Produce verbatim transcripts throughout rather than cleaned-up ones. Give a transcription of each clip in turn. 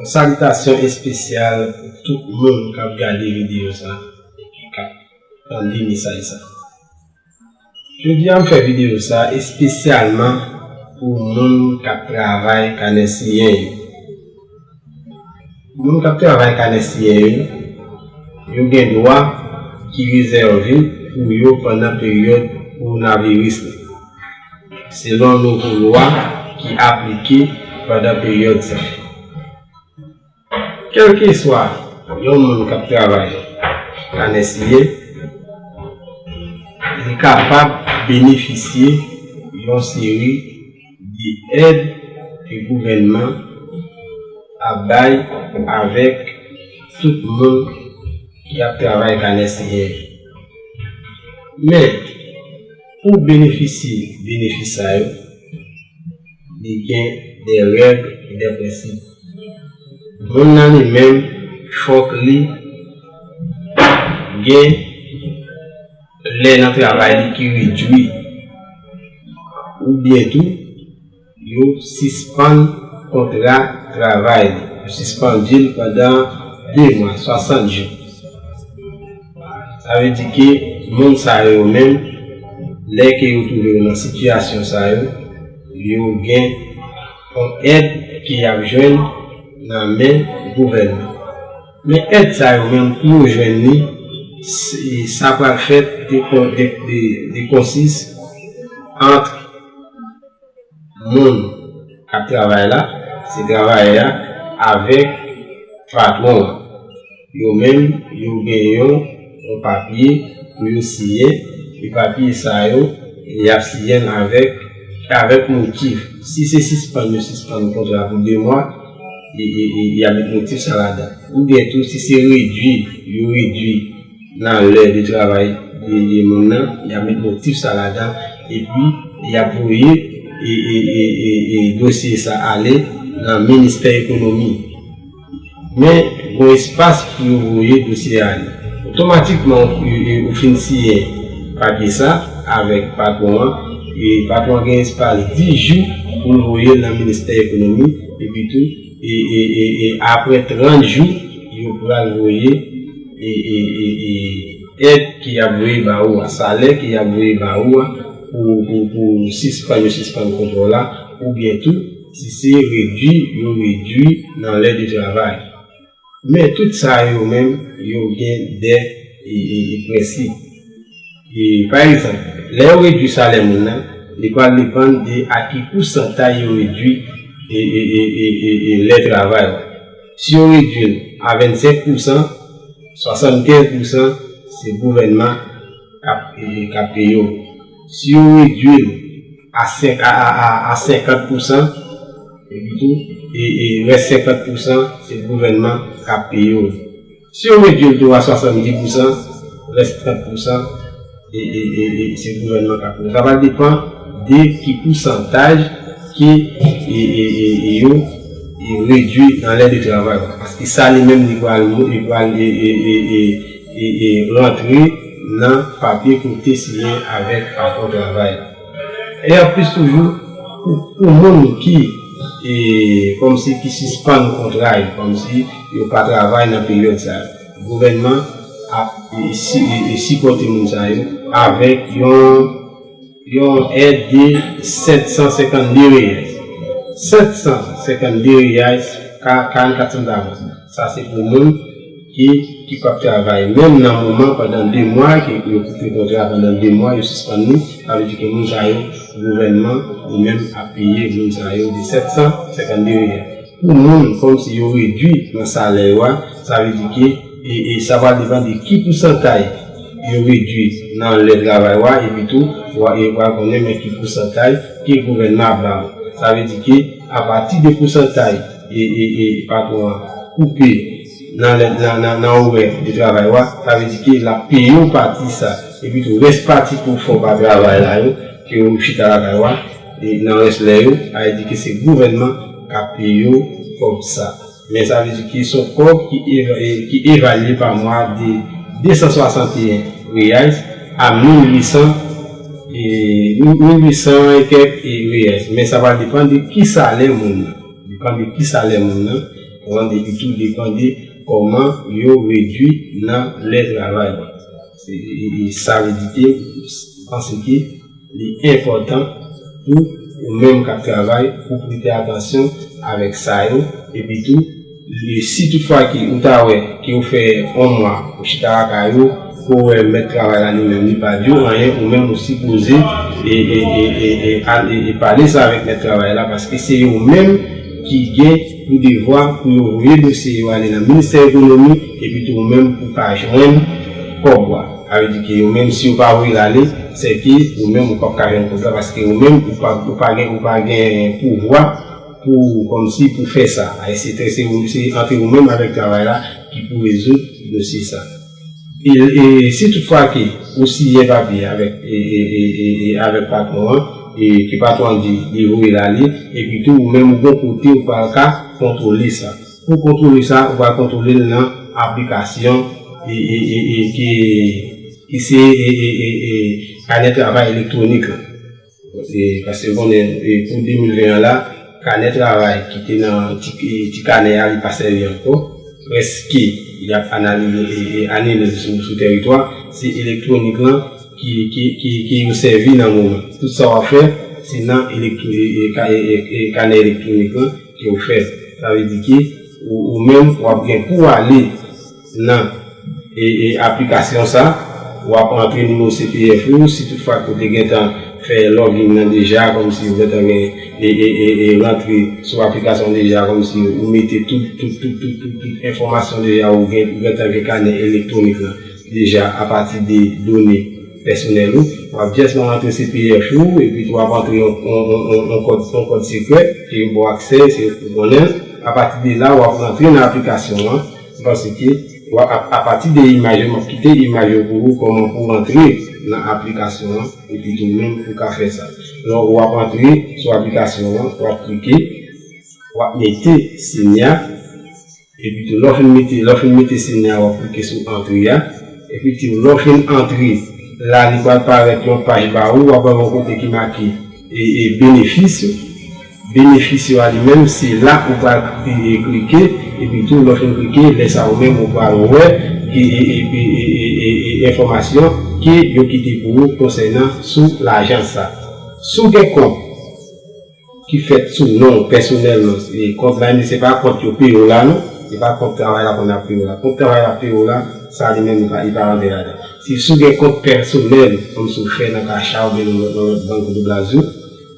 Salitasyon espesyal pou tout moun k ap gade videyo sa, k ap tande mesaj sa. Jodi a, m fè videyo sa espesyalman pou moun k ap travay kanè siyen yo. Moun k ap travay kanè siyen yo, yo gen dwa ki rezève pou yo pandan peryòd kowonaviris la, selon nouvo lwa ki aplike pandan peryòd sa. Kèlkeswa yon moun k ap travay kanè siyen, li kapab benefisye yon seri de èd ke gouvènman ap bay avèk tout moun ki ap travay kanè siyen. Men, pou benefisye benefis sa yo, li gen de règ e de prensip. Moun nan li menm, fòk li gen lè nan travay li ki redwi, oubyen tou, yo sispann kontra travay li. Yo sispann li pandan de mwa, swasant jou. Sa vle di ke moun sa yo menm, lè ke yo twouve yo nan sitiyasyon sa yo, yo gen yon èd ke y ap jwenn nan men gouvènman. Men èd sa yo menm, pou yo jwenn li, s-, sa pral fèt de kon-, de, de, de konsis ant moun k ap travay la, se travayè a, avèk patwon an. Yo menm, yo gen yon, yon papye pou yo siyen, e papye sa yo, y ap siyen l avèk, avèk motif. Si se sispann yo sispann kontra pou de mwa, e, e, e, y ap met motif sa ladan. Oubyen tou, si se redwi, yo redwi nan lè de travay de, de moun nan, y ap met motif sa ladan, epi y ap voye, e, e, e, e, e dosye sa ale nan ministè ekonomi. Men, gon espas pou yo voye dosye a ale. Otomatikman, ou, ou, ou fin siyen papye sa avèk patwon an, e patwon an gen espas dis jou pou l voye l nan ministè ekonomi, epi tou, e, e, e, e apre trant jou, yo pral voye, e, e, e, e èd ke y ap voye ba ou a, salè ke y ap voye ba ou a, pou, pou, pou sispann, yo sispann kontra w la, oubyen tou, si se redwi, yo redwi nan lè de travay. Men tout sa yo menm, yo gen de, e, e, e prensip. E, pa egzanp, lè yo redwi salè moun nan, li pral depann de a ki pousantay yo redwi, e, e, e, e, e, e lè travay la. Si yo redwi l a vennsenk pousan, swasannkenz pousan, se gouvènman k ap, e, k ap peye w. Si yo redwi l a senk, a, a, a, a senkant pousan, epi tou, e, e rès senkant pousan, se gouvènman k ap peye w. Si yo redwi l tou a swasanndis pousan, rès trant pousan, e, e, e, e se gouvènman k ap peye w. Sa va depann de ki pousantaj ke, e, e, e, e yo, e, redwi nan lè de travay. Paske sa li menm li pral, li pral, e, e, e, e, e, e rantre nan papye ke w te siyen avèk patwon travay la. E anplis toujou, pou, pou moun ki, e, kòmsi ki sispann kontra yo, kòmsi yo pa travay nan peryòd sa yo, gouvènman ap, e, si, e, e sipòte moun sa yo avèk yon, yon èd de sèt san senkannde reyal. Sèt san senkannde reyal, ka, karannkat santavos. Sa se pou moun ki, ki p ap travay. Menm nan moman, pandan de mwa, ke yo koupe kontra pandan de mwa, yo sispann li, sa vle di ke moun sa yo, gouvènman li menm ap peye moun sa yo de sèt san senkannde riyal. Pou moun, kòmsi yo redwi nan salè yo a, sa vle di ke, e, e sa va depann de ki pousantay yo redwi nan lè travay yo a, epi tou, w a, e w a konnen men ki pousantay ke gouvènman ap ba w. Sa vle di ke, apati de pousantay e, e, e patwon an koupe nan, nan, nan, nan orè de travay ou a, sa vle di ke l ap peye w pati sa. Epi tou, rès pati ke w fè w pa travay la yo, ke w chita lakay ou a, e nan rès lè yo, sa vle di ke se gouvènman k ap peye w kòb sa. Men sa vle di ke se yon kòb ki eva-, e, ki evalye pa mwa de de san swasanteyen riyal a mil uit san, e, mil uit san e kèk, e, riyal. Men sa va depann de ki salè moun nan. Depann de ki salè moun nan. epi tou depann de kòman yo redui nan lè travay. E, e, e sa vle di ke m panse ke li enpòtan pou ou menm k ap travay pou prete atansyon avèk sa yo, epi tou, e si toutfwa ke ou ta wè ke ou fè yon mwa ou chita lakay ou, ke w wè mèt travay la li menm li pa di w anyen, ou menm ou sipoze e, e, e, e, e, al- e, e pale sa avèk mèt travay la, paske se yo menm ki gen pou devwa pou yo voye dosye yo ale nan ministè ekonomi, epi tou ou menm pou pa jwenn kòb ou a. Sa vle di ke yo menm si yo pa voye l ale, se ke ou menm ou p ap ka jwenn kòb la, paske ou menm ou pa, ou pa gen, ou pa gen pouvwa pou, kòmsi pou fè sa. E se, se, se antre ou menm avèk travay la ki pou rezoud dosye sa. E, e si toutfwa ke ou siyen papye avèk, e, e, e, e, e avèk patwon an, e ke patwon an di li voye l ale, epi tou ou menm ou gon kote ou pral ka kontwole sa. Pou kontwole sa, ou pral kontwole l nan aplikasyon e, e, e, e, ki, ki se e, e, e, e, kanè travay elektwonik la. E, paske konnen e, pou de mil ven an la, kanè travay ki te nan ti, e, ti kanè a, li pa sèvi ankò. Prèske y ap analize e, e, anile sou, sou tèritwa. Se elektwonik lan ki, ki, ki, ki yo sèvi nan moman. Tout sa w ap fè, se nan elektwo, e, e, ka- e, e, e, kanè elektwonik lan ke w fè. Sa vle di ke ou, ou menm w ap gen pou w ale nan e, e, aplikasyon sa, w ap rantre nimewo C P F ou, si toutfwa ke w te gentan fè login nan deja, kòmsi ou gentan gen e, e, e, e rantre sou aplikasyon deja, kòmsi ou mete tout, tout, tout, tout, tout, tout enfòmasyon deja, ou gen, ou gentan gen kanè elektwonik lan deja apati de done pèsonèl ou. W ap just nan rantre C P F ou, epi tou w ap rantre yon, yon, yon, yon, yon kòd, yon kòd sekrè, ke yo ba w aksè, se ou konnen. Apati de la, w ap rantre nan aplikasyon an, paske w ap, apati de imaj yo, m ap kite imaj yo pou ou, kòman pou w rantre nan aplikasyon an, epi tou menm pou w ka fè sa. Donk, w ap rantre sou aplikasyon an, w ap klike, w ap mete siy a, epi tou, lè w fin mete, lè w fin mete siy a, w ap klike sou antre a. Epi tou, lè w fin antre, la, li pral parèt yon paj ba ou, w ap wè yon kote ki make e, e benefis yo. Benefis yo a li menm, se la ou pral e, e, klike, epi tou, lè w fin klike, lè sa ou menm ou pral wè e, e, e, e, e, e, e, enfòmasyon ke yo kite pou ou konsènan sou lajan sa. Si w gen kont ki fèt sou non w pèsonèlman. E kont la, se pa kont yo peye w la, non. Se pa kont travay la konn ap peye w la. Kont travay la peye w la, sa li menm, li pa, li pa rantre ladan. Si, si w gen kont pèsonèl, kòmsi w fè nan Cash App oubyen nan lòt, nan lòt bank kote w blaze w,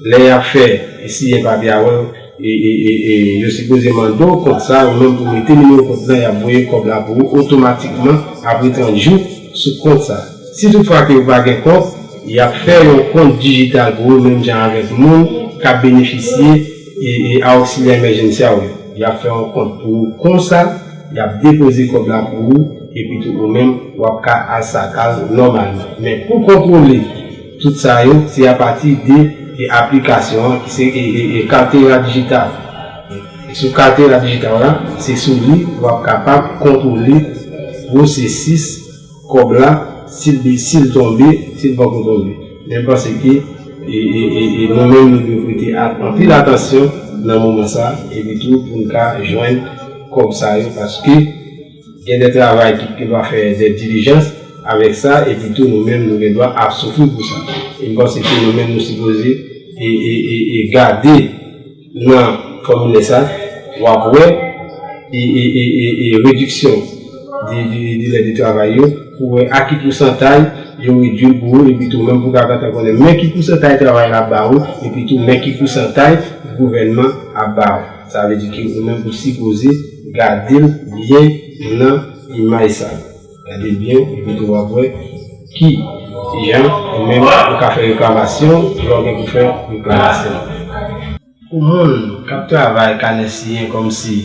lè y ap fè, e siyen papye avè w, e, e, e, e, yo sipoze mande w kont sa, ou menm pou mete nimewo kont lan, y ap voye kòb la pou ou otomatikman apre trant jou sou kont sa. Si toutfwa ke ou pa gen kont, y ap fè yon kont dijital pou ou, menm jan avèk moun k ap benefisye e, e a Auxiliary Emergency a yo. Y ap fè yon kont pou ou konsa, y ap depoze kòb la pou ou, epi tou ou menm, w ap ka al sa kay ou nòmalman. Men pou kontwole tout sa yo, se apati de e, aplikasyon an, ki se e, e, e, Carteira Digital. E sou Carteira Digital la, se sou li w ap kapab kontwole pwosesis kòb la, si l, si l tonbe, si l poko tonbe. Men m panse ke e, e, e, e nou menm, nou dwe prete a- anpil atansyon nan moman sa, epi tou pou n ka jwenn kòb sa yo, paske gen de travay ki, ki dwa fè de dilijans avèk sa, epi tou nou menm, nou gen dwa ap soufri pou sa. E m panse ke nou menm, nou sipoze e, e, e, e gade nan fòmilè sa, w ap wè e, e, e, e, e rediksyon de, de, de lè de travay yo, pou wè a ki pousantay yo redui l pou ou, epi tou menm pou w ka gentan konnen men ki pousantay travay la ba ou, epi tou men ki pousantay gouvènman ap ba ou. Sa vle di ke ou menm ou sipoze gade l byen nan imaj sa. Gade l byen, epi tou w ap wè ki jan ou menm ou ka fè reklamasyon, lè w gen pou fè reklamasyon. Pou moun k ap travay kanè siyen kòmsi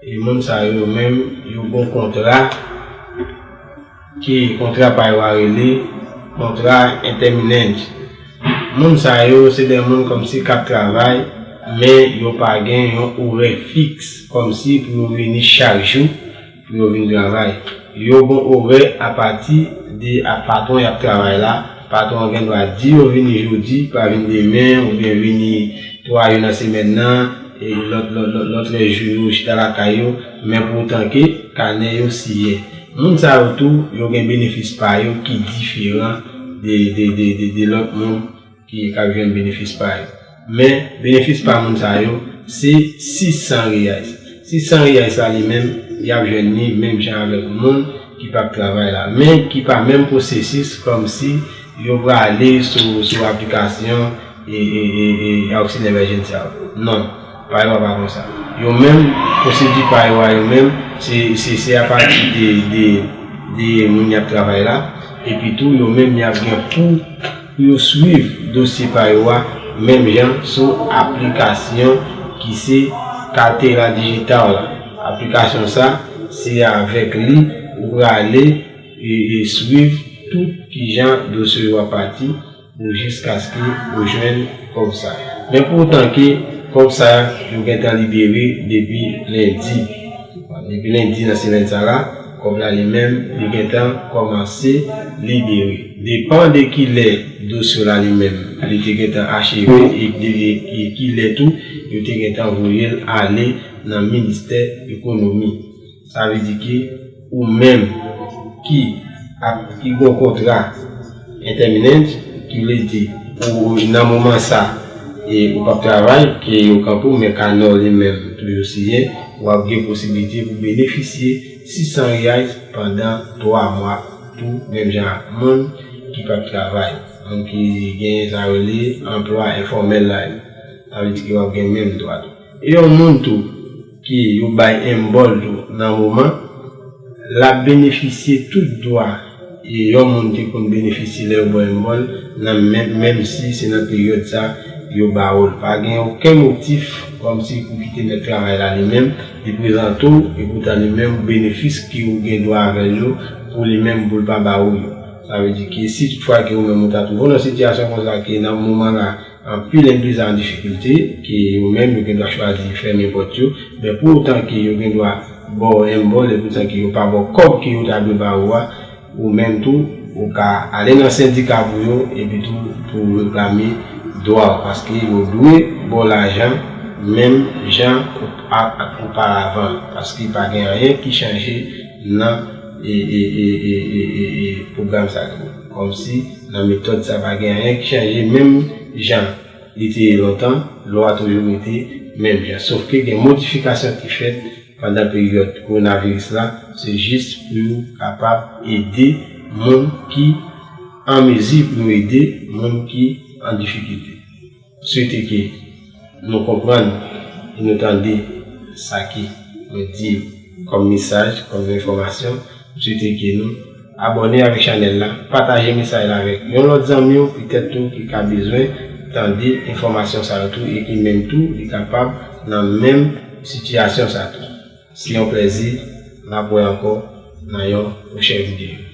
e moun sa yo menm, yo gon kontra, ke kontra pa yo a rele kontra entèminèj. Moun sa yo, se de moun kòmsi k ap travay, men yo pa gen yon orè fiks, kòmsi pou yo vini chak jou, pou yo vin travay. Yo gon orè apati de a patwon y ap travay la. Patwon an gen dwa di yo vini jodi, pa vin demen, oubyen vini twa jou nan semèn nan, e lòt lòt lòt lòt lè jou yo chita lakay yo, men pou otan ke kanè yo siyen. Moun sa yo tou, yo gen benefis pa yo ki diferan de de de de de lòt moun ki k ap jwenn benefis pa yo. Men benefis pa moun sa yo se sis san riyals. Sis san riyals la li menm, y ap jwenn li menm jan avèk moun ki p ap travay la, men ki pa menm pwosesis kòmsi yo prale sou sou aplikasyon e e e e Auxiliaire Emergency a. Non, pa yo a pa konsa. Yo menm, pwosedi pa yo a yo menm, se se se apati de de de moun y ap travay la, epi tou yo menm y ap gen pou pou yo swiv dosye pa yo a menm jan sou aplikasyon ki se Carteira Digital la. Aplikasyon sa, se avèk li ou prale e e swiv tout kijan dosye yo ap pati pou jiskaske ou jwenn kòb sa. Men pou otan ke kòb sa yo gentan libere depi lendi. Depi lendi nan semèn sa la, kòb la li menm, li gentan kòmanse libere. Depan de kilè dosye la li menm, li te gentan acheve e de e kilè tou, yo te gentan voye l ale nan ministè ekonomi. Sa vle di ke ou menm ki ap ki gon kontra entèminèt, ki vle di ou nan moman sa e ou p ap travay, ke yo kanpe w, men kanè w li menm toujou siyen, w ap gen posiblite pou benefisye sis san riyals pandan twa mwa tou, menm jan ak moun ki p ap travay, moun ki gen sa yo rele anplwa enfòmèl la yo. Sa vle di ke w ap gen menm dwa tou. E yon moun tou ki yo bay enbòl tou nan moman, l ap benefisye tout dwa e yon moun te konn benefisye lè yo ba w enbòl, nan menm menm si se nan peryòd sa yo ba w l. Pa gen okenn motif kòmsi pou kite mèt travay la li menm li prezante w, e poutan li menm benefis ke ou gen dwa avè l yo, pou li menm pou l pa ba ou yo. Sa vle di ke si toutfwa ke ou menm ou ta twouve w nan sitiyasyon konsa ke nan moman la anpil enplizan an difikilte, ke yo menm yo gen dwa chwazi fèmen pòt yo, men pou otan ke yo gen dwa ba w enbòl, e poutan ke yo pa ba w kòb ke yo ta dwe ba ou a, ou menm tou, ou ka ale nan sendika pou yo, epi tou pou reklame dwa w, paske yo dwe ba w lajan menm jan ak oparavan, paske pa gen anyen ki chanje nan e e e e e e e pwogram sa tou. Kòmsi nan metòd sa pa gen anyen ki chanje, menm jan li te ye lontan, lwa toujou rete menm jan. Sofke gen modifikasyon ki fèt pandan peryòd kowonaviris la, se jis pou yo kapab ede moun ki an mezi pou yo ede moun ki an difikilte. Swete ke nou konprann e nou tande sa ke mwen di kòm mesaj, kòm enfòmasyon. M swete ke nou abòne avèk chanèl la, pataje mesaj la avèk yon lòt zanmi w, petèt tou ki ka bezwen tande enfòmasyon sa yo tou e ki menm tou li kapab nan menm sitiyasyon sa tou. Se yon plèzi, n ap wè ankò nan yon pwochèn videyo.